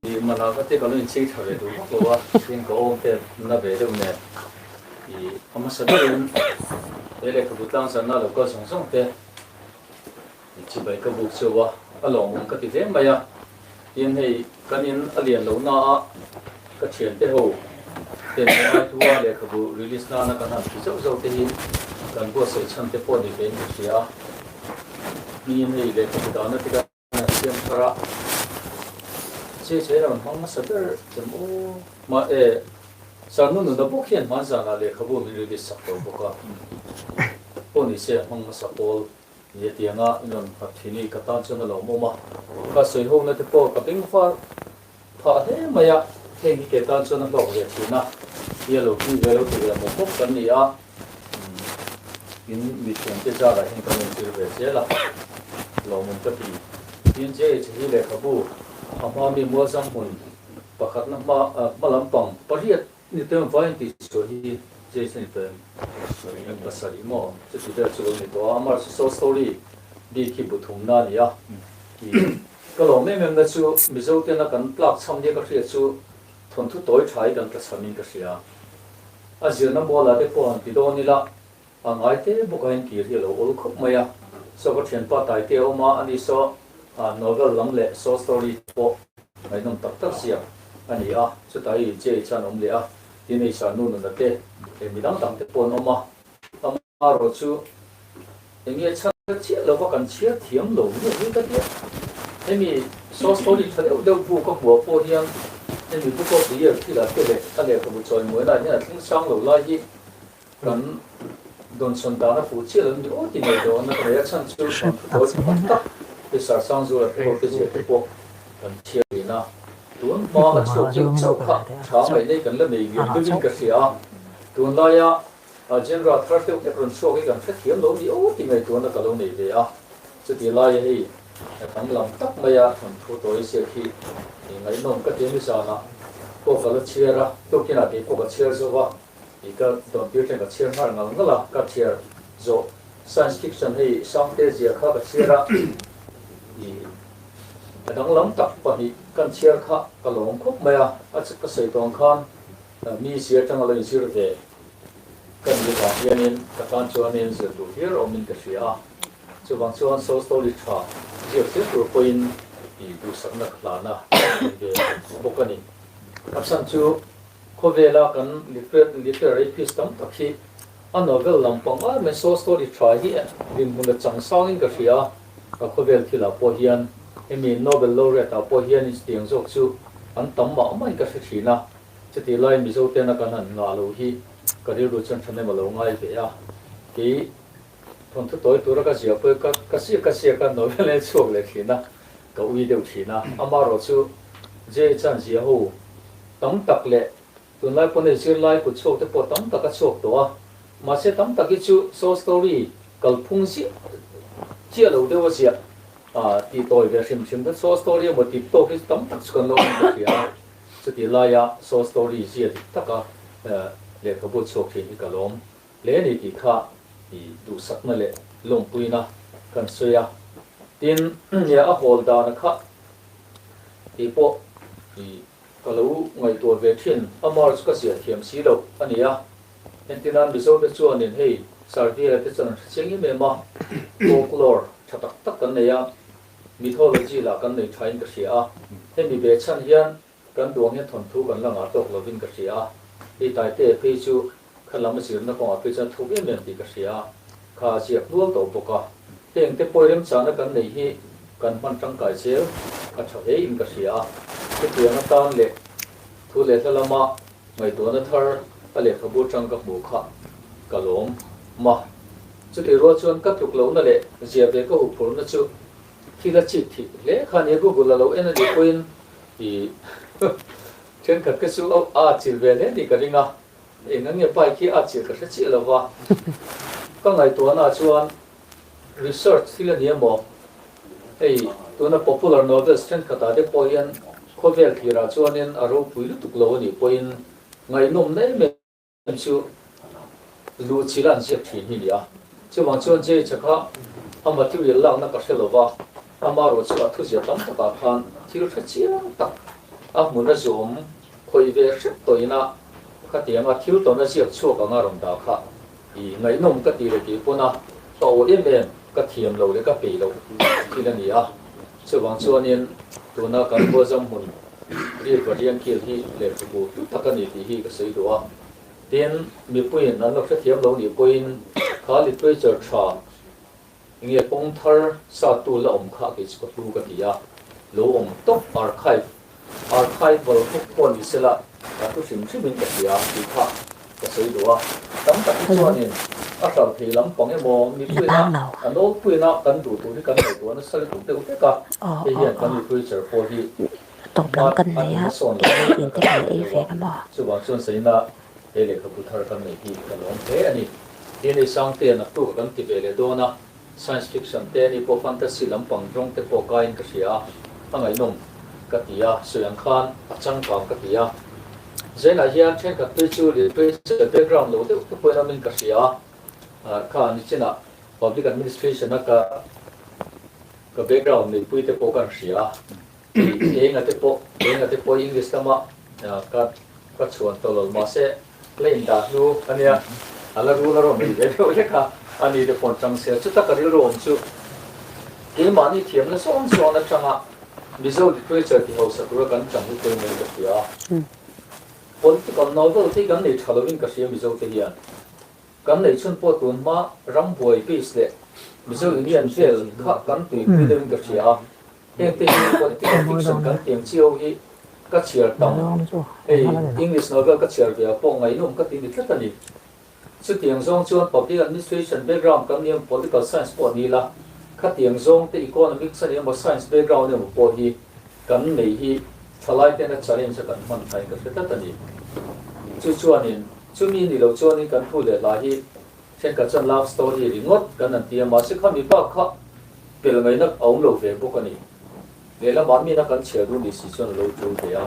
I mana ka te ka lo inchei tha ve duh vak lo a, tin ka awm te na ve deuh nen i a hmasa berin he lehkhabu tlang zanna lo kal zawng zawng te i chibai ka buk cheu a, a lawmawm ka ti hle mai a, tin hei kan in a lian lo na a ka thiante ho ten ngai thu a lehkhabu release nana kan han ti zauh zauh te hi kan buatsaih chhan te pawh ni ve in ka hria a, hmingin hei lehkhabu dahna te ka An siam thar a, che che rawn hmang hmasa ber chem aw. Mah e, Sarnu nuna bawk hian hman zanah lehkhabu min release sak lo bawk a, pawh ni se a hmang hmasa pawl ni a tianga in rawn nghat thin i ka tan chuan a lawmawm a, ka sawi ho na te pawh ka beng var phah hle mai a, heng hi ke tan chuan a hlawk ve thin a, hi a lo tui ve lo ti ve mawp mawp kan ni a, in mithiamte zarah hian kan rawn zir ve zel a, lawmawm ka ti. Tin, JH hi lehkhabu a hma mi Mualzam hmun pakhatna hma hma lampang pariat ni te vai an tih chhuah hi JH a ni tawh em? Pasarih maw? Chuti vel chu lo ni tawh a, amah chu short story bik hi bu thumna a ni a. Ka lawm em em na chu Mizo tena kan tlak chham nia ka hriat chu thawnthu tawi tha hi kan tla chhamin ka hria. A zirna mualah te pawh han ti dawn ila a ngai te bawk a in kir hi a lo awl khawp mai a. Saw ka thianpa Taite a awm a, ani saw novel lam leh short story te pawh ngaihnawm tak tak ziak a ni a. Chutah i Jay chuan awm leh a, tin hei Sanu nuna te leh midang dang te pawh an awm a. Amaherawh chu enge chhan ka chiah lova kan chhiar thiam lo nge hi ka tia. Hemi short story tha deuh deuh bu ka hmuah pawh hian hemi Book of the Year thilah te leh a lehkhabu chawimawilah hian a thleng sang lo lai hi kan dawnsawn dan a fuh chiah lo ni aw ti ngei dawn a ka nei a chhan chu kan thu tawi tha tak tak te Sarsangzula te ho te zia te pawh kan chhiar thin a. Tun hma a chhuak deuh chauh kha tha ngaih nei kan la nei lian deuhin ka hria a, tunlaia A genre thar deuh hlek rawn chhuak hi kan hrethiam lo ni aw ti ngaihtuahna ka lo nei ve a, chuti laia hei danglam tak maia thawnthu tawi ziak hi ngaihnawm ka ti a ni zanah pawh ka la chhiar a, tukinah kei pawh ka chhiar zo va, ih ka dawn tir thleng ka chhiar nghal ngal ngal a, ka chhiar zawh science fiction hei Sangte zia kha ka chhiar a, ih a danglam tak pahnih kan chhiar kha ka lawm khawp mai a, a ka sawi tawng khan mi zia atanga lo inzir ve. Ka ni vang hianin ka tan chuanin zir duh hlir awmin ka hria a, chuvang chuan short story tha ziak zel tur pawhin i duhsakna ka hlan a ni ve bawk a ni. A chhan chu khawvela kan literary piece tam tak hi a novel lampang ai mai short story tha hi dinhmun a chang sangin ka hria a, ka khawvel thilah pawh hian hemi Nobel laureate ah pawh hian inchtiang zawk chu an tam mah mahin ka hre thin a. Chutih lai Mizo tena kan han ngah lo hi ka rilru chuan thahnem a lo ngai ve a, kei thawnthu tawi tura ka ziah pawh ka ka ziak ka ziak a, novel en chhuak leh thin a, ka ui deuh thin a. Amaherawh chu Jay chuan ziah ho tam tak leh tunlai pawn hei zirlai kut chhuak te pawh tam tak a chhuak tawh a, mahse tam tak hi chu short story kalphung ziah chiah lo deuh a ziah tih tawi ve hrim hrim khan short story emaw tih tawk hi tam tak chu kan lo awm ka hria a. Chutih laia short story zia dik taka lehkhabu chhuak thin hi ka lawm hle a ni tih kha i duhsakna leh lawmpuina kan sawi a. Tin, nia a hawl dana kha tih pawh i ka lo ngaihtuah ve thin a, March ka ziah thiam si loh a ni a. Entirnan Mizote chuanin hei Sarvia te chuan an hre chiang em em a, folklore tha tak tak kan nei a, Mythology lah kan nei thain ka hria a, hemi ve chhan hian kan duang hian thawnthu kan la ngah tawk lovin ka hria a, hei Taite phei chu kha lam a zirna kawngah phei chuan thuk em em tih ka hria a, kha a ziak nual tawh bawk a, heng te pawi remchana kan neih hi kan hman tangkai zel a tha hle in ka hria a, hetiang atan leh thu leh hla lama Ngaihtuahna thar a lehkhabu atang ka hmuh kha ka lawm ma. Chutih rual chuan ka tluk lohna leh zia ve ka huphurhna chu thil a chik thih hle kha nia Google a lo en a nih pawhin i thenkhat ka chu a chil ve hle tih ka ring a, eng ang nge bike hi a chil ka hre chiah lo va. Ka ngaihtuahna ah chuan research thil a ni emaw hei tuna popular novels thenkhatah te pawh hian khawvel thirah chuanin a ropui lutuk lo a nih pawhin ngaihnawmna em em chu luh chila an ziak thin hi a ni a. Chuvang chuan Jay che kha a material lakna ka hre lo va, amaherawhchu a thuziah tam takah khan thil hre chiang tak. A hmuna zawm khawih ve hrep tawh ina khatianga thil tawna ziak chhuak anga rawn dah kha i ngaihnawm ka ti leh tih pawn a ka aw em em ka thiam lo leh ka peih loh thil a ni a. Chuvang chuanin tuna kan Buazam hmun River Riangkil hi lehkhabu hlu tak a ni tih hi ka sawi duh a. Tin, mipuiin an lo hrethiam lo nih pawhin kha literature tha Nge kawng thar satu la awm kha kei chu ka hlu ka ti a, lo awm tawp archive, archival book pawh ni sela ka hlu hrim hrimin ka hria tih kha ka sawi duh a. Tam tak hi chuanin a hral thei lam pang emaw mipuina a nawlpuina kan duh tur hi kan ngaihtuah nasa lutuk deuh vek a, hei hian kan literature pawh hi hma a ti hmasawn lo tih ka hre deuh a, chuvang chuan saina He lehkhabu thar kan neih hi ka lawm hle a ni. Dna Sangtea naktuk a kan ti ve leh dawn a, science fiction te ani pawh fantasy lampang rawng te pawh kaiin ka hria a, a ngaihnawm ka ti a, sawi ang khan a changkang ka ti a. Zainah hian thenkhat phei chu literature background lo deuh te pawhin awmin ka hria a, kha nichinah public administration a ka ka background neihpui te pawh kan hria a. Enga te pawh enga te pawh English lama ka ka chhuan tawh lo mahse la indah hnu a nia a la rul a rawn ri ve deuh hlek a a ni te pawh an chang sia chuta ka rilru awm chu keimahni thiamna zawn zawn atanga Mizo literature ti hausa tura kan chang hi pawimawh ka hria a political novel te hi kan nei tha lovin ka hria Mizo te hian. Kan neih chhun pawh tun hma rambuai base leh Mizo Union vel kha kan tuipui deuhin ka hria a, heng te hi political fiction kan tiang chi ho hi ka chhiar tam, hei English novel ka chhiar ve ah pawh ngaihnawm ka ti ni tlat a ni. Chutiang zawng chuan public administration background kan ni emaw political science pawh ni ila, khatiang zawng te economics a ni emaw science background emaw pawh hi kan nei hi thalai tena challenge a kan hman thain ka hre tlat a ni. Chu chuanin Chumi ni lo chuanin kan thu leh hla hi thenkhat chuan love story ringawt kan han ti a, mahse kha mi bak kha pel ngaihna a awm lo ve bawk a ni. Lehlamah mina kan chhiar duh ni si chuan a lo tul ve a.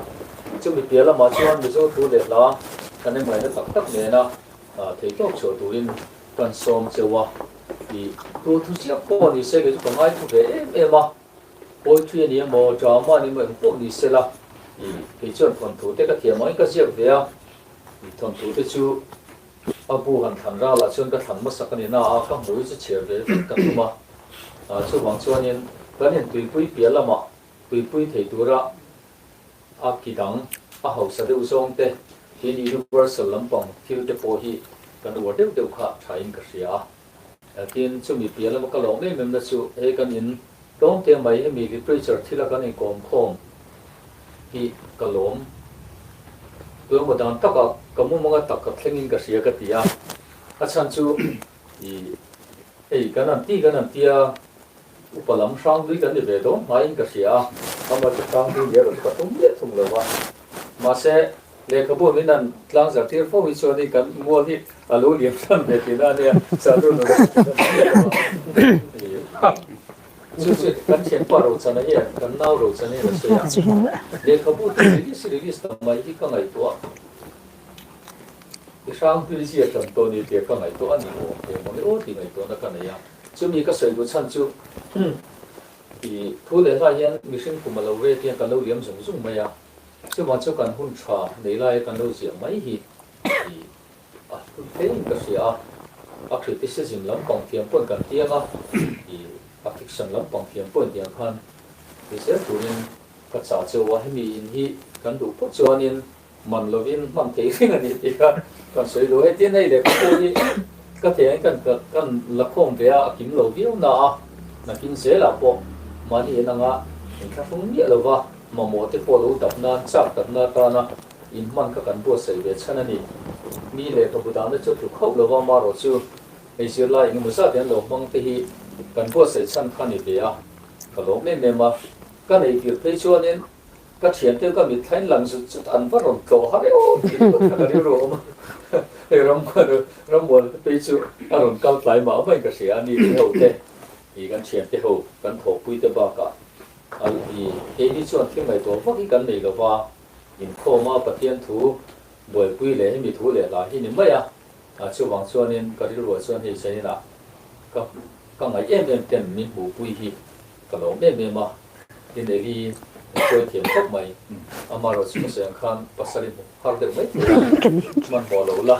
Chumi piah lamah chuan Mizo thu leh hla kan en ngaihna tak tak nena theihtawp chhuah turin kan sawm cheu a. Tih tu thu chiah pawh ni se kei chu ka ngaithla ve em em a. Poetry a ni emaw, drama a ni emaw engpawh ni sela kei chuan thawnthu te ka thiam angin ka ziak ve a. Thawnthu te chu a bu han thlan ralah chuan ka thlan hmasak a ni na a, ka hmui chu chhiar ve vek ka tum a. Chuvang chuanin kan intuipui piah lamah tuipui thei tura a ki dang a hausa deuh zawng te tin universal lampang thil te pawh hi kan uar deuh deuh kha thain ka hria a. Tin, chumi piah lama ka lawm em em na chu hei kan in tlawm te mai hemi literature thila kan inkawm khawm hi ka lawm. Tuemaw dan takah ka mumanga tak ka thlengin ka hria ka ti a, a chhan chu ih hei kan han ti kan han tia upa lam hranghlui kan ni ve dawn hmaiin ka hria a, amah chu hranghlui ni erawh chu ka tum leh thung lo va, mahse lehkhabu min han tlangzar tir fo hi chuan kan mual hi a lo liam hran ve tihna a nia, Sadhu nula chu kan ti leh lo a. Chu chu kan thianpa Rochana hian kan nau Rochana hian a sawi a, lehkhabu te release release ta mai hi ka ngaihtuah i hrang hlui zia tan tawh ni tih ka ngaihtuah a ni awm thei maw le aw tih ngaihtuahna ka nei a. Chumi ka sawi duh chhan chu i thu leh hlai hian mihring kum a lo ret hian kan lo liam zung zung mai a, chuvang chu kan hun tha nei laia kan lo ziah mai hi i A hlu hlein ka hria a, a criticism lampang thiam pawhin kan tiang a, ih a fiction lampang thiam pawhin tiang khan ti zel turin ka chah cheu a, hemi in hi kan duh phawt chuanin man lovin hman thei reng a ni tih kha kan sawi duh. Hei tin hei lehkha pawh hi ka thei angin kan kan la khawm ve a, a kim lo viau na a, nakin zelah pawh mahni en anga inthlahrung miah lova mamawh te pawh lo dap nan chak takna atana In hman kha kan buatsaih ve chhan a ni. Mi lehkhabu dahna chu tluk hauh lova marawh chu hei zirlai eng emaw zat hian lo hmang te hi kan buatsaih chhan kha ni ve a, ka lawm em em a. Ka nei tir phei chuanin ka thiante ka mitthlain lang zut zut an va rawn tlawh har e aw tih ringawt kha ka rilru a awm a. Hei Rammuan te phei chu a rawn kal tlai mah maiin ka hria a ni te ho te i kan thiante ho kan thawhpui te bakah i keini chuan thil ngaihtuah vak hi kan nei lova. Inkhawma Pathian thu buaipui leh hemi thu leh hla hi ni mai a, chuvang chuanin ka rilruah chuan hei zaninah ka ka ngaih em em ten min hmuhpui hi ka lawm em em a, tin Eli. Min hruai thiam khawp mai. Amaherawh chu ka sawi ang khan pasal i hmu har deuh mai thei a, hmanhmawh lo la,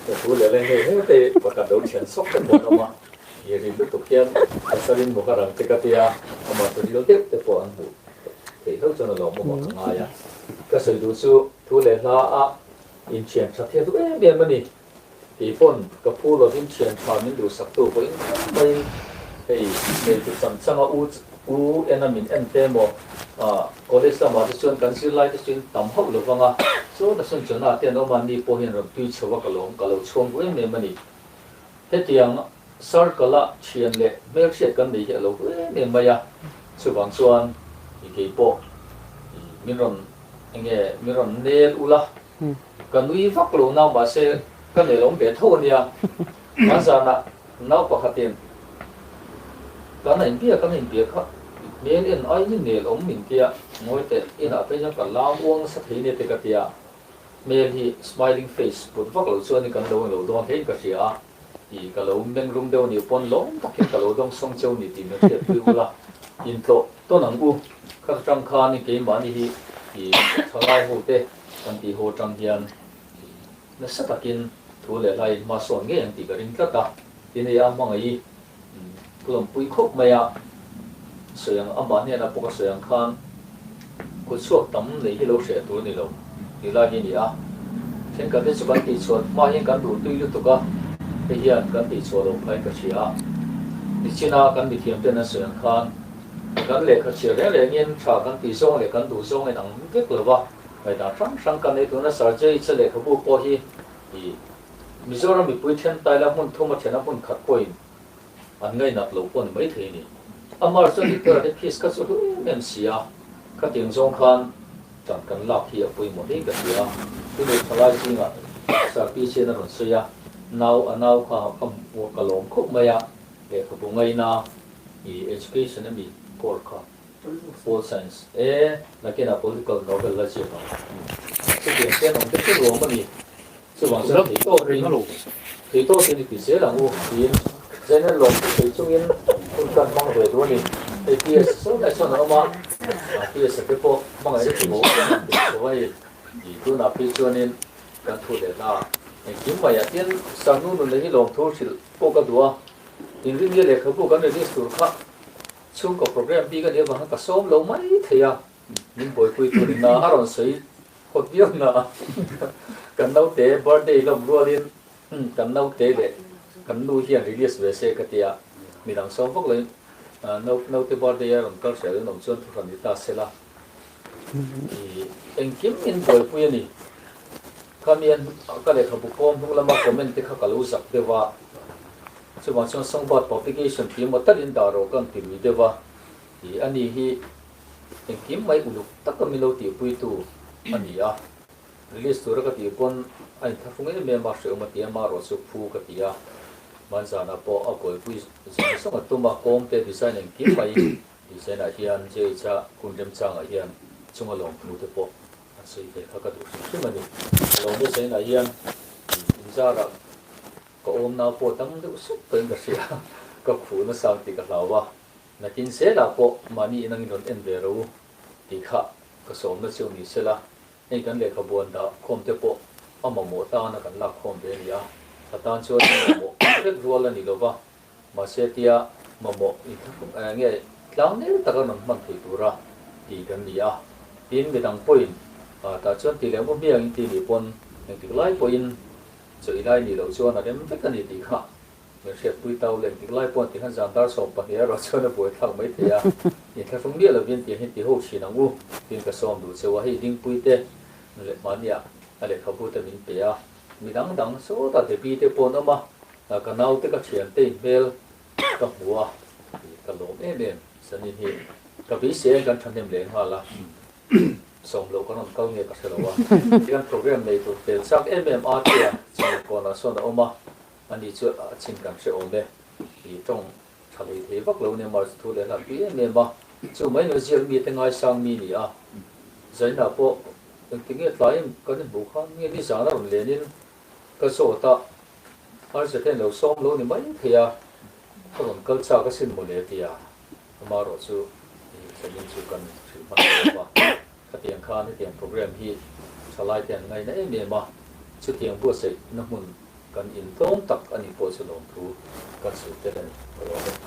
ka thu leh leng hei heu te pakhat lo thian sawk te pawh an awm a, i rin lutuk hian pasal in hmu har ang che ka tia, amah chu ril deuh te pawh an hmuh theih hlauh chuan a lawmawm ah ka ngai a. Ka sawi duh chu thu leh hla a inthian tha thiat duh em em a ni. Kei pawn ka phu lovin thian tha min duhsaktu pawhin khawp maiin hei hmeichhe chang changa u u ena min en te maw ah college lamah te chuan kan zirlai te chuin tam hauh lo vang a, chuan a sawn chuan a te an awm a ni pawh hian rawn tui chho a ka lawm ka lo chhuang duh em em a ni. Hetiang circle a thian leh hmelhriat kan nei hi a lo hlu em em mai a, chuvang chuan i kei pawh i min rawn enge min rawn nel ula Ka nui vak lo nau mahse ka nelawm ve tho a nia. Hmanzanah nau pakhatin kan a inbia kan inbia kha hmel en aiin i nelawm min tia ngawi teh inah phei hian ka lam uang nasa thei nia te ka tia. Hmel hi smiling face put vak lo chuan in kan lo englo dawn hlein ka hria a, i ka lo meng rum deuh anih pawn lawm takin ka lo dawng sawng cheu ni tih min hriatpui ula intlawh tawn ang u. Kha atang khan keimahni hi i thalai ho te Kan tih haw atang hian nasa takin thu leh hlaiin hma sawn ngei ang tih ka ring tlat a, tin hei a hmangaih i lawmpui khawp mai a, sawi ang amah hnenah pawh ka sawi ang khan kut chhuak tam nei hi lo hreh tur a ni lo tih lai hi a ni a, thenkhat te chu kan tih chhuah hma hian kan duh tui lutuk a, hei hian kan tih chhuah loh phai ka hria a, nichina kan mithiam ten an sawi ang khan kan lehkha chhiar reng rengin tha kan tih zawng leh kan duh zawng in ang vek lo va. Ngaihdan hrang hrang kan nei tuna Sir J.H. lehkhabu pawh hi i Mizoram mipui then taila hmun thum a thena hmun khat pawhin an ngainat lo pawh ni maithei a ni. Amar chuan literary piece kha chu hlu em em si a, khatiang zawng khan tan kan lak hi a pawimawh hle ka hria. Tunu thalai zingah Sir P.C. a rawn sawi a, nau a nau kha ka ka lawm khawp mai a, lehkhabu ngaina i education ami course kha. Pol Science e, nakinah Political Novel la ziak ang. Chutiang khian awm te chu nuam a ni. Chuvang chuan thei tawkin, thei tawkin i ti zel ang u tiin General lawm chu thei chungin hun kan hmang ve duh a ni. Hei PS sawn lai sawn an awm a, PS a te pawh hmangaihna ti bo hian an ti chho a hei. Tunah phei chuanin kan thu leh hla engkim maiah tin Sanu nunna hi lawmthu hrilh pawh ka duh a, inrinnia lehkhabu kan release tur kha Chhungkaw program bik a nih avang khan ka sawm lo mai thei a, min buaipui tur in a rawn sawi hawt viau na a, kan naute birthday lawm rualin kan naute leh kan nu hian release ve se ka ti a, midang sawm vak loin naute birthday a rawn kal hreh lo in awm chuan thuhran ni ta se la, engkim min buaipui a ni. Khami an ka lehkhabu kawm hnung lama comment te kha ka lo zak deuh a. Chuvang chuan Songbird Publication tih emaw talin dah rawh ka ti lui deuh a, ih a ni hi engkim mai uluk taka min lo tihpuitu a ni a, release tura ka tih pawn a inthlahrung em em a, hrehawm a ti a, marawh chu phu ka ti a, hmanzanah pawh a buaipui zawng zawng a tum a, kawngte design engkim mai design ah hian JH-a hun remchangah hian chunga lawmthu te pawh an sawi ve kha ka duh hrim hrim a ni. Lawm design ah hian inzarah Ka awm nau pawh dang deuh sup tawhin ka hria, ka khuh nasa ang tih ka hlau a, nakin zelah pawh mahni inangin rawn en ve ro tih kha ka sawmna chu ni sela, hei kan lehkhabu an dah khawm te pawh a mamawh tana kan lak khawm ve a ni a, a tan chuan in mamawh vek rual a ni lo va, mahse tia mamawh inthlahrung nge tlang nel taka rawn hman thei tura ti kan ni a, tin midang pawhin tah chuan ti leh mu hmiang in ti nih pawn engtik lai pawhin Chaw i lai nih loh chuan a rem vek a ni tih kha min hriatpui tau leh engtik lai pawh an ti khan zan dar 12 erawh chuan a buaithlak mai thei a, inthlahrung miah lovin tiang hi ti ho thin ang u tiin ka sawm duh cheu a, hei dingpui te leh mahnia a lehkhabu te min pe a, mi dang dang sawtah Debbie te pawh an awm a, ka naute ka thiante inhmel ka hmu a, ka lawm em em Sanin hi ka beisei a kan thahnem leh nghal a. Sawm loh kan rawn kal nge ka hre lo a, tihian program nei tur tel chak em em a tia chhung kawnah sawn a awm a, ani chu a chin kan hre awm e, i tawng tha hlei thei vak lo nia March thu leh hlan pui em em a, chu mai nu ziak mite ngaisang mi ni a, Zaina pawh engti nge tlai em kan inhmuh khan nge nizan a rawn lenin ka zawt a, Arze hian lo sawm lo ni mai thei a, ka rawn kal chak asin mawle tia. Amaherawh chu Zanin chu kan hrilh hman lo va, khatiang khan hetiang program hi thalai te an ngaina em em a, chutiang buatsaihna hmun kan intlawm tak a nih pawh chu lawmthu kan sawi tel a ni. Ka lawm e.